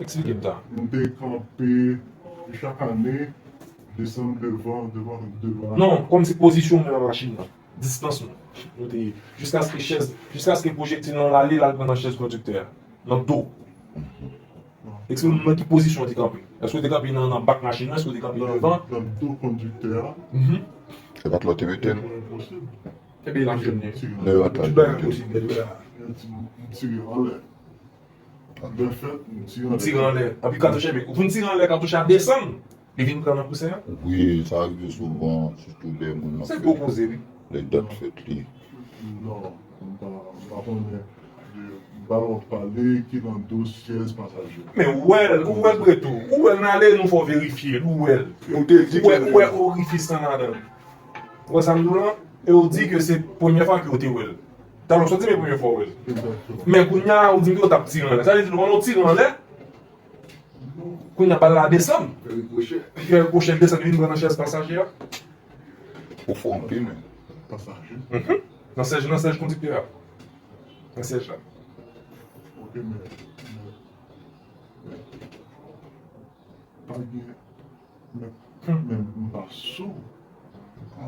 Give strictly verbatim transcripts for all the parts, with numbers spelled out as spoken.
Eksplike m sa. Nou te kanpe chak ane, desann devan, devan, devan. Non, kòmsi pozisyon nou nan machin nan. Distans nou. Nou te, jiskaske chèz, jiskaske pwojektèl lan ale, l al pran nan chèz kondiktè a. Nan do. Eksplike nou nan ki pozisyon w te kanpe. Èske w te kanpe nan, nan bak machin nan, èske w te kanpe devan? Nan do kondiktè a. Mhm. Se pa t lòt te mete l. Enposib. Ebyen, l ap jwenn li. Lè yo atann Tout bagay posib, men. M tire anlè. Bèfèt, m tire Ou tire anlè. Anpi katouch, ebyen, ou fin tire anlè, katouch la desann. Li vin pran nan kousen an. Wi, sa rive souvan, sitou lè moun nan Se gwo koze, wi. Lè dat fèt li. Non, m pa, m pa konnen. M pa wè w pale ki nan do chèz pasaje. Men ou wè l, ou wè l Bretou. Ou wè l nan ale, nou fò verifye l, ou wè l. Ou te di Ou wè, ou wè orifis lan ladan. Ou wè sa m di w lan? E ou di ke se premye fwa ke ou te wè l. Talè w sot di men premye fwa w wè l. Men kounye a, ou di m ke w t ap tire anlè. Sa vle di, pandan w tire anlè, kounye a bal la desann. Li fè rikwoche, l desann, li vin pran nan chèz pasaje a. Ou fò anpil, men. Pasaje. Nan sèj, nan sèj kondiktè a. Nan sèj la. Ok, men. Men. Pa gen. Men, men m pa sou.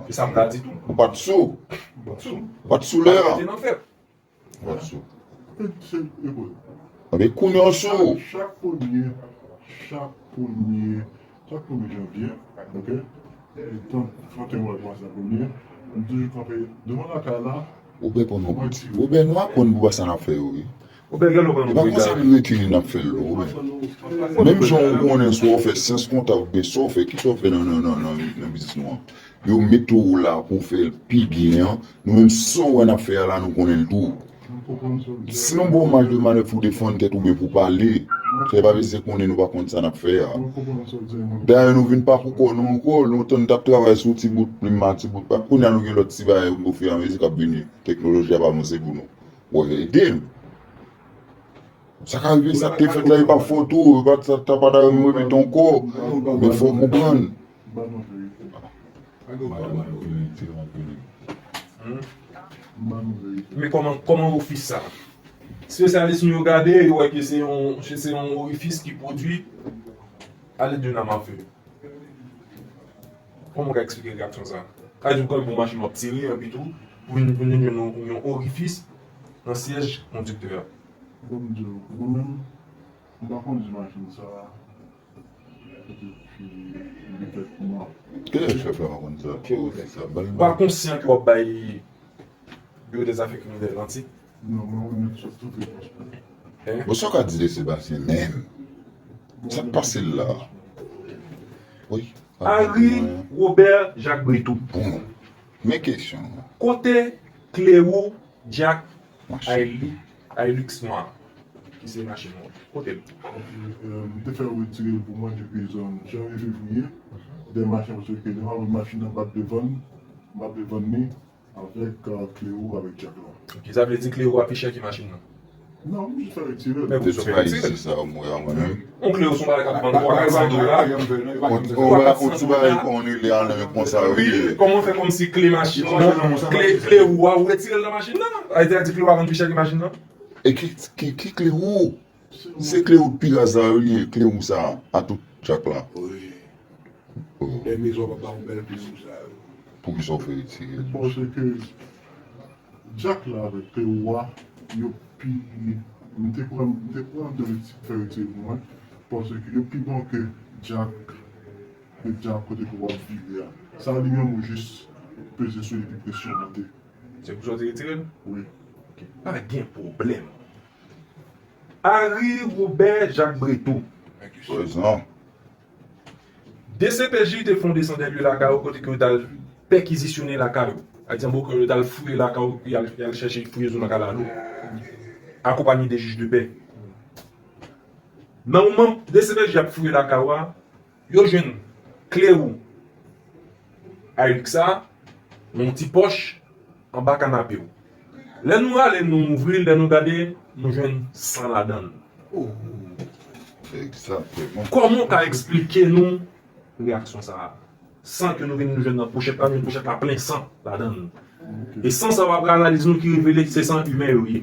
E sa m ta di tou. Ou pa t sou. Bon, sou. Ou pa t sou lè a. Te nan fèt. Ou pa t sou. E se, e bon. Anben kounye a w sou. Chak premye, chak premye, chak premye janvye, ok? Etan trannteyen mwa kòmanse nan premye, m toujou kanpe devan lakay la. Ou byen konn ou piti. Ou byen nou aprann pou sa n ap fè yo, wi. Ou byen gade ou E pa konsa nou rete n ap fè l, non, ou byen. Menm jan ou konnen swa w fè syans kontab oubyen sa w fè, ki sa w fè nan, nan, nan, nan, nan biznis nou an. Yo mete w la pou w fè l pi byen an. Nou menm sa w wè n ap fè a la, nou konnen l tou. Si yon bon maj de manèv pou w defann tèt ou byen pou w pale, sa pa vle di konnen nou pa konn sa n ap fè a. Dayè nou vin pa pou kò nou ankò, lontan n t ap travay sou ti bout plim a, ti bout pa. Kounye a nou gen lòt ti bagay ofiyamezi k ap vini. Teknoloji ap avanse pou nou. Bon, ede m. Sa ka rive, sa k te fèt la, e pa fòt ou, e pa sa ta pa ta menm repete ankò. Men fò w konprann. Men kòman, kòman orifis sa? Espesyalis nou yo gade, yo wè ke se yon, se yon orifis ki pwodui alèd de nam a fe. Kòman w ka eksplike reyaksyon sa? Sa vle di w kanpe yon machin w ap tire, epi tou, pou vin, pou vin jwenn yon, yon orifis nan syèj kondiktè a. Bon, m di w, mwen menm, m pa kondi machin sa a depi petèt mwa. Kilè chèf la pa konn sa? Ki orifis sa? Bal Ou pa konsyan ke w ap bay Biwo dèzafè kriminèl manti? Non, mwen remèt sou tout repons mwen. Bon, sa w ka di de Sebastien menm? Sa k pase l la? Wi. Harry Robert Jacques Bretou. Bon. Men kesyon an. Kote Cléo Jack Machin. Hilux nwa? Ki se machin nwa. Kote l? Euh, m te fè retire l pou mwen depi zòn janvye fevriye. De machin, paske devan machin nan m ap devann, m ap devann li avèk euh, Cléo, avèk Jack la. Ok, sa vle di Cléo a pi chè ki machin nan? Non, m jis fè retire l. Men Se ti pa isi sa, mwen, a mwen menm. Yon Cléo se yon bagay k ap vann twa kat san dola. On, on, on ti bagay kon li ale konsa, wi. Kòman fè kòmsi kle machin nan, kle, kle ou a, ou retire l nan machin nan? Sa vle di Cléo a vann pi chè ki machin nan? E ki, ki, ki Cléo? Se Cléo pi raz la, wi, li ye, Cléo sa, a tout Jack la. Wi. Lè mezon papa ou bèl Cléo sa yo. Poukisa w fè retire l? Paske Jack la avèk Cléo a, yo pi, m te pran, m te pran de ti fè retire pou mwen, paske yo pi bon ke Jack, ke Jack kote ke w ap vire a. Sa li menm ou jis peze sou li pou presyon monte. Se pou sa w te retire l? Wi. Ok. Pa gen pwoblèm. Harry Robert Jacques Bretou. Prezan. D C P J te fè yon desann dèyè lakay ou kote ke yo t al pèkizisyone lakay ou. Sa vle di an bon kreyòl yo t al fouye lakay ou, y al, y al chèche fouye zo nan kalalou. Akonpaye de jij de pè. Nan moman D C P J ap fouye lakay ou a, yo jwenn Cléo Hilux sa nan yon ti pòch anba kanape w. Lè nou ale, nou ouvri l, lè nou gade, nou jwenn san ladan l. Egzakteman. Kòman w ka eksplike nou reyaksyon sa a? San ke nou vin nou jwenn nan pochèt la, nou jwenn pochèt la plen san ladan l. E san sa w apre analiz nou ki revele se san imen yo ye.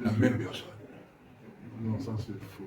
Nan menm pèsòn. Non, sa se fo.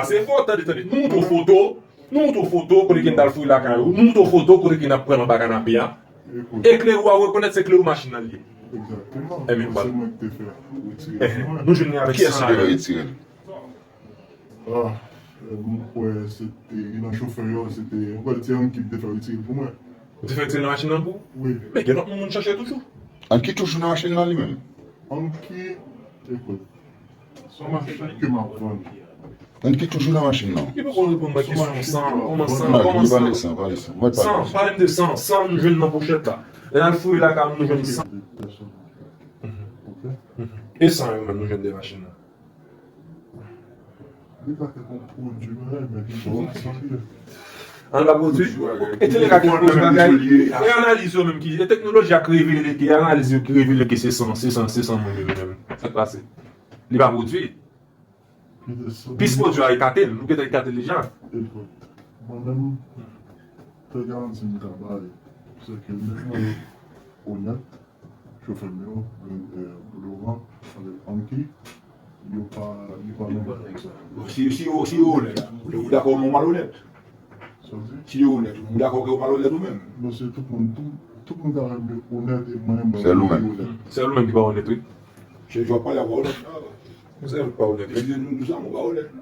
sa se fo, tande, tande. Nou montre w foto, nou montre w foto kote ke n t al fouye lakay ou, nou montre w foto kote ke n ap pran anba kanape a. Eklere w a rekonèt se eklere machin nan li ye. Egzakteman. Ebyen, se mwen ki te fè retire l pou mwen. Nou jwenn li avèk san dola. Kiyès ki te fè retire l? Ah, euh, mwen kwè se te youn nan chofè yo, se te, mwen kwè se te Anki ki te fè retire l pou mwen. Ou te fè retire nan machin nan pou? Wi. Men gen lòt moun moun chache toujou. Anki toujou nan machin nan li menm? Anki, ekout, se yon machin ke m ap vann. Anki toujou nan machin nan. Li poko reponn mwen kesyon san, kòman san, kòman san? Pale san, pale san. San, pale m de san, san nou jwenn nan pochèt la. Lè n al fouye lakay nou jwenn san. E san yo menm nou jwenn de machin nan. Li pa te kon pwodui mwen renmen ki bon. An ba pwodui. E te lè ka gen pwodui bagay. E analiz yo menm ki, e teknoloji a ki revele ke, e analiz yo ki revele ke se san, se san, se san moun yo menm. Sa k pase? Li pa pwodui. Pis pwodui a ekate l, nou gentan ekate l deja. Mwen menm, te garanti m ka bay, se ke nèg mwen yo onèt. Chofè m yo, euh, Laurent avèk Anki, yo pa, yo pa nan bagay sa. Si, si yo, si yo onèt, ou dakò men w malonèt? Sa w di? Si yo onèt, ou dakò ke yo malonèt ou menm? Non, se tout moun, tout, tout moun ka renmen onèt e mwen menm mwen onèt. Sèl ou menm ki pa onèt, wi. Se jò pale a pa onèt. Sèl ou pa onèt. Men nou, nou sa, nou pa onèt.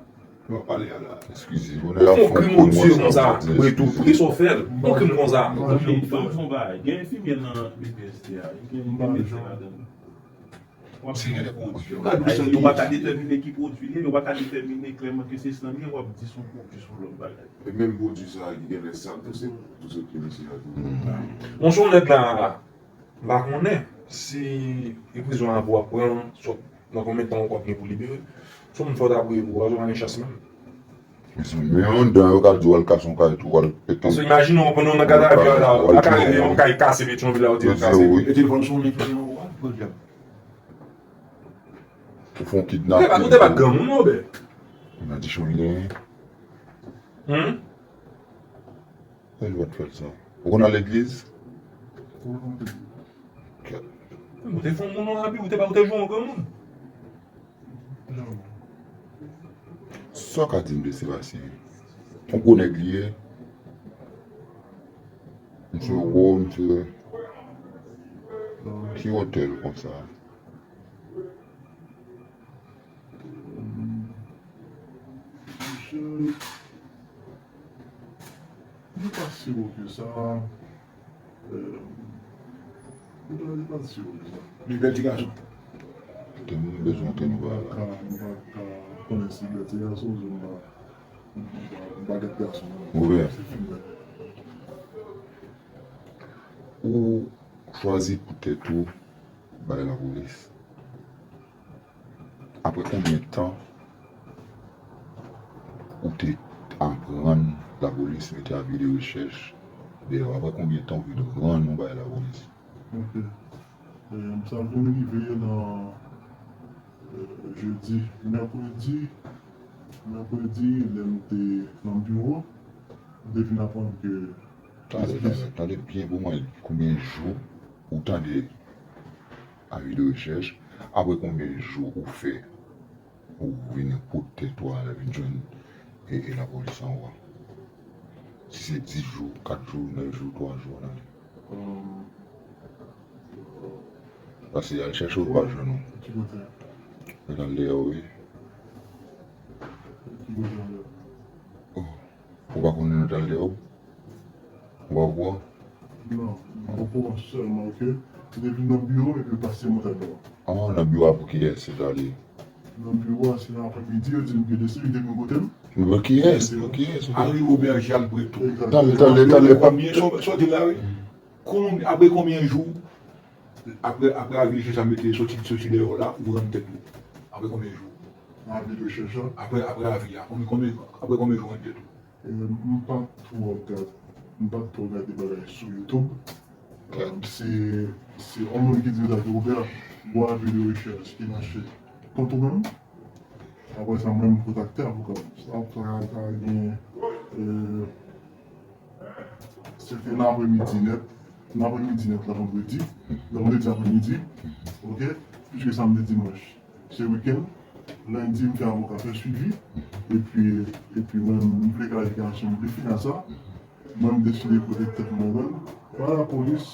Eskize, ou fè yon krim ou tiye konsa, Bretou. Poukisa w fè l? Yon krim konsa. Fò m fè yon bagay. Gen enfimyè nan B P S T a. Gen, gen medsen ladan l. W ap di yon pwodui. Yo pa ka detèmine ki pwodui li ye, yo pa ka detèmine klèman ke se san li ye, w ap di se yon pwodui, se yon lòt bagay. E menm pwodui sa a ki genlè sal tou, se, tou se ke mesye a tou. Monchè, yon nèg la, M pa konnen si e prizon an pou w ap pran, sòt nan konbyen tan ou ap gen pou libere. Si w moun fò w ta priye pou w, paske w pa gen chans menm. Mezanmi, men anndan yo ka di w al kase yon kay tou, w al pete. Paske imajine w pandan w nan gadavi a la, w al kase yon kay kase Petyonvil la, ou te kase. E telefòn sonnen ki nan ou a, pran dyab. Ou fè yon kidnapin. Ou te bat, ou te bat granmoun ou bè? Nan di chonvile. Hum? Lè w t fè l sa. Ou konn al legliz? Kèt. Ou te fè yon moun anvi, ou te ba, ou te jwe yon granmoun. Sa w ka di m de Sebastien? Yon gwo nèg li ye. Misye gwo, misye. Ki wotè l konsa? Misye, li pa si wo ke sa. Euh, li pa, li pa si wo ke sa. Li bèl ti gason. Te moun bezwen te nou ba la. M pa ka, m pa ka konnen si bèl ti gason, m pa, m pa, m pa gad gason, non. Oubyen, se fi m bèl. Ou chwazi pou tèt ou bay lapolis. Apre konbyen tan ou te aprann lapolis mete avi de rechèch dèyè w? Apre konbyen tan ou vin rann ou bay lapolis? Ok. E, sa vin rive nan, e, jedi. Mèkredi, mèkredi, lè m te nan biwo, m te vin aprann ke... Tande, tande, tande byen pou mwen. Konbyen jou ou tande avi de rechèch? Apre konbyen jou ou fè ou vin pot tèt ou al vin jwenn e, e lapolis anwo a? Si se dis jou, kat jou, nèf jou, twa jou, ann ale. Paske y al chèche w, yo pa jwenn ou. Ki kote? Yo t al dèyè w, wi. Ki kote anlè? Oh. Ou pa konnen yo t al dèyè w? Ou pa okouran? Non, m okouran sèlman ke m te vin nan biwo epi yo pase montagne noire. Ah, nan biwo a pou kiyès yo t ale? Nan biwo a, se nan aprèmidi, yo di m ke de sekirite vin kote m. Pou kiyès? Pou kiyès? Henri Robert Jean Breton. Egzakteman. Tande, tande, tande, pa... Premye, sa w, sa w di la, wi. Kon, apre konbyen jou, apre, apre avi de rechèch la mete soti, soti dèyè w la, ou rann tèt ou? Apre konbyen jou? Avi de rechèch la? Apre, apre avi a. Konbyen, konbyen, apre konbyen jou ou rann tèt ou? E, m pa twò gad, m pa twò gade bagay sou YouTube. E, se, se yon moun ki di m sa, ki Robert, gon avi de rechèch ki mache kont ou menm. Apre sa, mwen, m kontakte avoka m. Sa, sa, sa gen, e, Se te nan apremidi nèt, nan apremidi nèt, nan vandredi, nan vandredi apremidi, ok, piske samdi, dimanch, se wikenn, lendi, m fè avoka fè swivi, epi, epi mwen, m vle klarifikasyon, m vle fini a sa, mwen, m deside pote tèt mwen rann pa lapolis,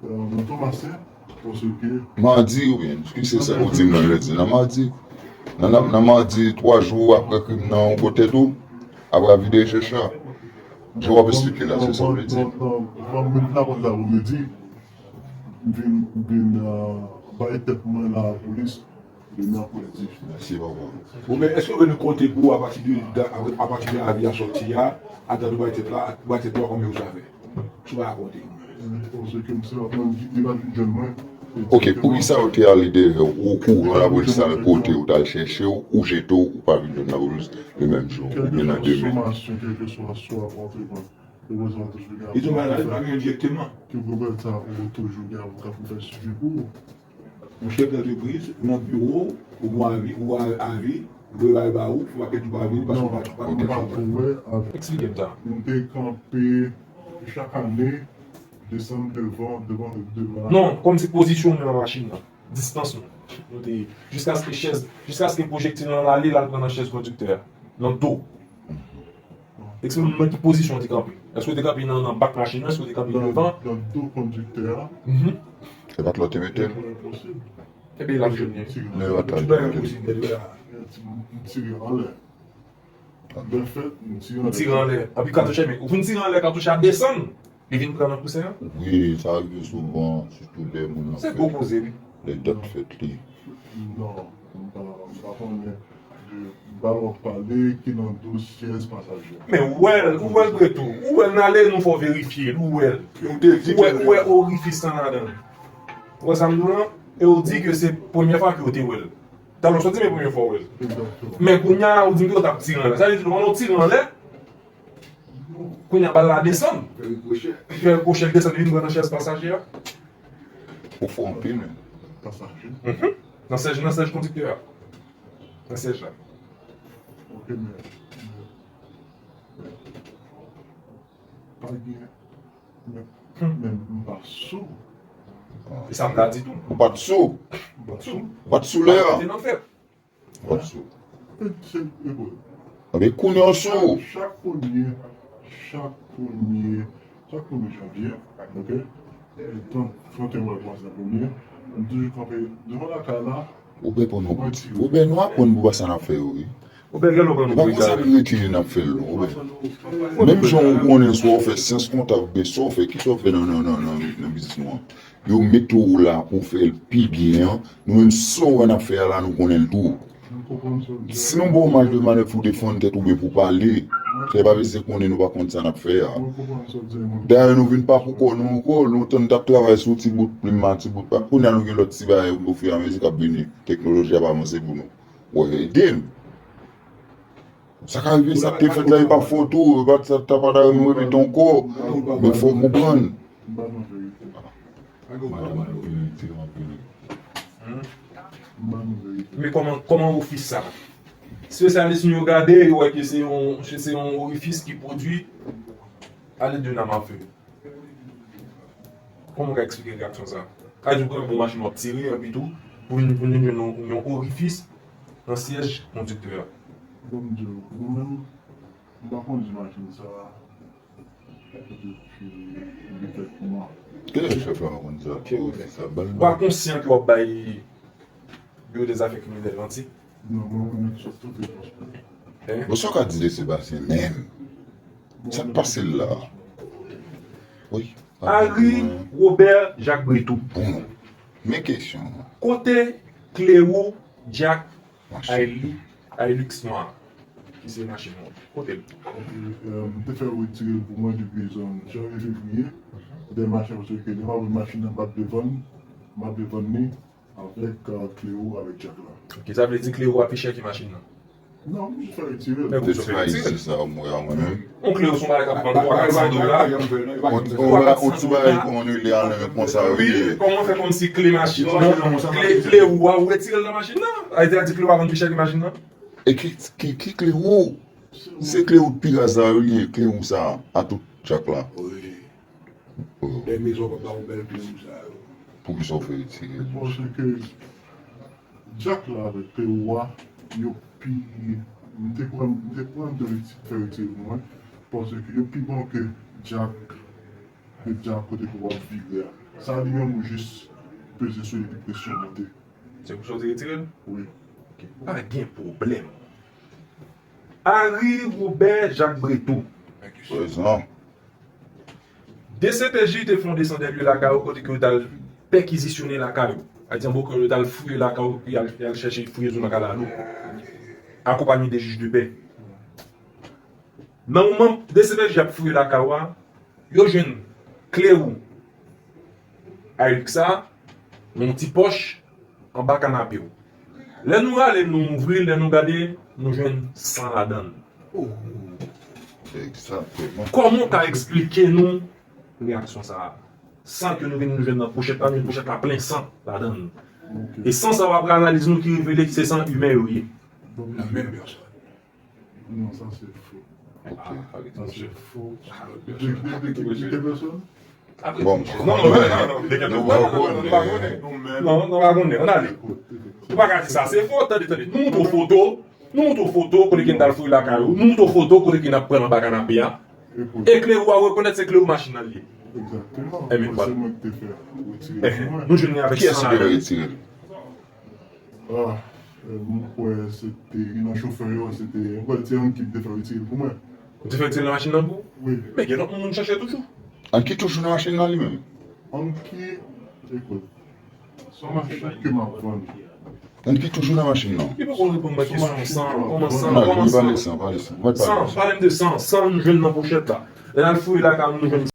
euh, nan Tomasen, paske Madi oubyen, ki se sa ou di m nan lendi, nan madi, nan, nan, nan madi, twa jou apre krim nan, ou pote tou, apre avi de rechèch la. Jan w ap esplike la, se sa w vle di. Bon, bon, bon, m vin aprann sa vandredi. M vin, m vin, euh, bay tèt mwen lapolis demen apremidi. Mèsi, papa. Bon, men èske w vle nou konte pou apati de, apati de avi a sòti a, ata nou bay tèt la, bay tèt la konbyen ou sa fè? Si w pa rakonte. Paske m se pa menm ki te pa vin jwenn mwen. Ok, poukisa ou te ale dèyè w, ou kouran lapolis al pote w, t al chèche w, ou jete w, ou pa vin jwenn lapolis le menm jou, oubyen nan demen? Kèlkeswa somasyon, kèlkeswa swa pòtre kont, reprezante jodi a. Li tou malad, li pa gen direkteman. Ki reprezante sa, ou toujou gen avoka pou fè swivi pou ou. Yon chèf dantrepriz, nan biwo, ou gon avi, ou a avi, ou dwe bay ba ou, fò pa ke ou pa vini, paske ou pa, ou pa, ou pa tou wè avèk. Eksplike m sa. M te kanpe chak ane, desann devan, devan, devan. Non, kòmsi pozisyon w nan machin nan, distans nou. Nou te, jiskaske chèz, jiskaske pwojektil lan ale, l al pran nan chèz kondiktè a, nan do. Eksplike m nan ki pozisyon w te kanpe. Èske w te kanpe nan, nan bak machin nan? Èske w te kanpe devan? Nan do kondiktè a. Mhm. E pa t la w te mete l? Enposib. Ebyen, l ap jwenn li. Lè yo atak. Tout bagay enposib, nèg la. M tire anlè. Lè fèt, m tire anlè. M tire anlè. Epi katouch la, men, ou fin tire anlè, katouch la desann. Li vin pran nan kousen an? Wi, sa rive souvan, sitou lè moun nan fè. Se gwo koze, wi. Lè dat fèt li. Non, m pa, m pa konnen de bal w ap pale ki nan do syèz pasaje. Men ou wè l, ou wè l vre tou. Ou wè l nan ale, nou fè w verifye l, ou wè l. Ou te di ou wè, ou wè orifis lan ladan l. Ou wè sa m di w lan? E ou di ke se premyè fwa ke w te wè l. Talè w sot di men premyè fwa w wè l. Egzakteman. Men kounye a, ou di m ke w t ap tire anlè. Sa vle di, pandan w tire anlè, kounye a, bal la desann. Fè rikwoche. Fè rikwoche, l desann, li vin pran nan chèz pasaje a. Ou fò anpil, men. Pasaje? Mhm. Nan syèj, nan syèj kondiktè a. Nan syèj la. Ok, men, men, pa gen, men, men m pa sou. E sa m ta di tou. Ou pa t sou? M pa t sou. Ou pa t sou lè a? Ou te nan fèt. Ou pa t sou. E, se, e bon. Anben, kounye a w sou. Chak, chak premye, chak premye, chak premye janvye, ok? E, trant, trant et un mwa, twa sa premye, m toujou kanpe devan lakay la. Ou byen pran nou pou ti. Ou byen nou aprann pou sa n ap fè yo, wi. Ou byen gen lòt. E pa konsa nou retire n ap fè l, non, ou byen. Menm jan ou konnen swa w fè syans kontab, oubyen swa w fè, kisa w fè nan, nan, nan, nan, nan biznis nou an. Yo mete w la pou w fè l pi byen an. Nou menm, sa w wè n ap fè a la, nou konnen l tou. Si nou ba w maj de manèv pou w defann tèt ou oubyen pou w pale, se pa vle di konnen nou pa konn sa n ap fè a. Dayè, nou vin pa pou kò nou ankò, nou tann t ap travay sou ti bout plim a, ti bout pa. Kounye a, nou gen lòt ti bagay ofiyamezi k ap vini. Teknoloji ap avanse pou nou. Wè, ede n. Sa ka rive, sa k te fèt la, e pa fòt ou, e pa, sa, sa pa ta renmen repete ankò, men fò w konprann. M ba nou verite. M ba nou verite. M ba nou verite. Men kòman, kòman ofis sa? Espesyalis nou yo gade, yo wè ke se yon, se, se yon orifis ki pwodui a lèd de nam a fe. Kòman w ka eksplike reyaksyon sa? Sa vle di w pran yon bon machin w ap tire, epi tou, pou vin, pou vin jwenn yon, yon orifis nan syèj kondiktè a. Bon, m di w, mwen menm, m pa kondi machin sa a depi de kèk mwa. Kilè chèf la pa konn sa? Ki orifis sa? Ban l non. Ou pa konsyan ke w ap bay Biwo dèzafè kriminèl manti? Non, mwen, mwen, sou tout responsabilite. Hein? Bon, sa w ka di de Sébastien menm? Sa k pase l la? Wi. Harry Robert Jacques Bretous. Bon. Men kesyon an. Kote Cléo Jack Aili-, Hilux nwa a? Ki se machin mwen. Kote l? Euh, m te fè retire l pou mwen depi zòn janvye, fevriye. Kote machin, paske depi machin nan m ap devann, m ap devann li. Avèk, euh, Cléo, avèk Jack la. Ok, sa vle di Cléo a pi chè ke machin nan? Non, m jis fè retire l. Men kòman w fè retire l? Yon Cléo se yon bagay k ap vann twa kat san dola. Yon ti bagay kòman nou rele a nan konsa, wi. Wi, kòman fè kòmsi kle machin nan, kle, kle ou a, ou retire l nan machin nan? Sa vle di Cléo a vann pi chè ke machin nan? E ki, ki, ki Cléo? Se Cléo pi raz la, wi, Cléo sa, a tout Jack la. Wi. Dè mezon papa ou bèl plim sa yo. Poukisa w fè retire l? Paske Dyak la avèk Klewou a, yo pi, m te kwè, m te kwè m te reti-, fè retire pou mwen, paske yo pi bon ke Dyak, ke Dyak kote ke w ap vire a. Sa li menm ou jis peze sou li pou presyon monte. Se pou sa w te retire l? Wi. Ok. Pa gen pwoblèm. Harry Robert Jacques Breteau. Prezan. D C P J te fè yon desann dè lye lakay ou kote ke yo t al pèkizisyone lakay ou. Sa vle di an bon kreyòl, yo t al fouye lakay ou, y al, y al chèche fouye zo nan kalalou. Akonpanye de jij de pè. Nan moman D C P J ap fouye lakay ou a, yo jwenn Klewou Ayliksa nan yon ti pòch anba kanape w. Lè nou rale, nou ouvri l, lè nou gade, nou jwenn san ladan l. Egzakteman. Kòman w ka eksplike nou reyaksyon sa a? San ke nou vin nou jwenn nan pochèt la, men pochèt la plen san ladan l. E san sa w apre analiz nou ki revele se san imen yo ye. Nan menm pèsòn. Non, sa se fo. Sa se fo. De, de, de, de, de ki pèsòn? Bon. Non, non, non, non, non, non, non, non, non, non, non, non, non, non, non, ann ale. Ou pa ka di sa se fo, tande, tande. Nou montre w foto, nou montre w foto kote ke n t al fouye lakay ou, nou montre w foto kote ke n ap pran l anba kanape a. E Klewou a rekonèt se Klewou machin nan l ye. Egzakteman. Ebyen, vwala. Se mwen ki te fè retire l pou mwen. Nou jwenn li avèk san ladan l. Kiyès ki te fè retire l? Ah, euh, mwen kwè se te youn nan chofè yo, se te, mwen kwè se Anki ki te fè retire l pou mwen. Ou te fè retire l nan machin nan pou ou? Wi. Men gen lòt moun moun chache toujou. Anki toujou nan machin nan li menm? Anki, ekout, se yon machin ke m ap vann. Anki toujou nan machin nan? Li poko reponn mwen kesyon san, kòman san, kòman san? Pale san, pale san. San, pale m de san, san nou jwenn nan pochèt la. Lè n al fouye lakay nou, nou jwenn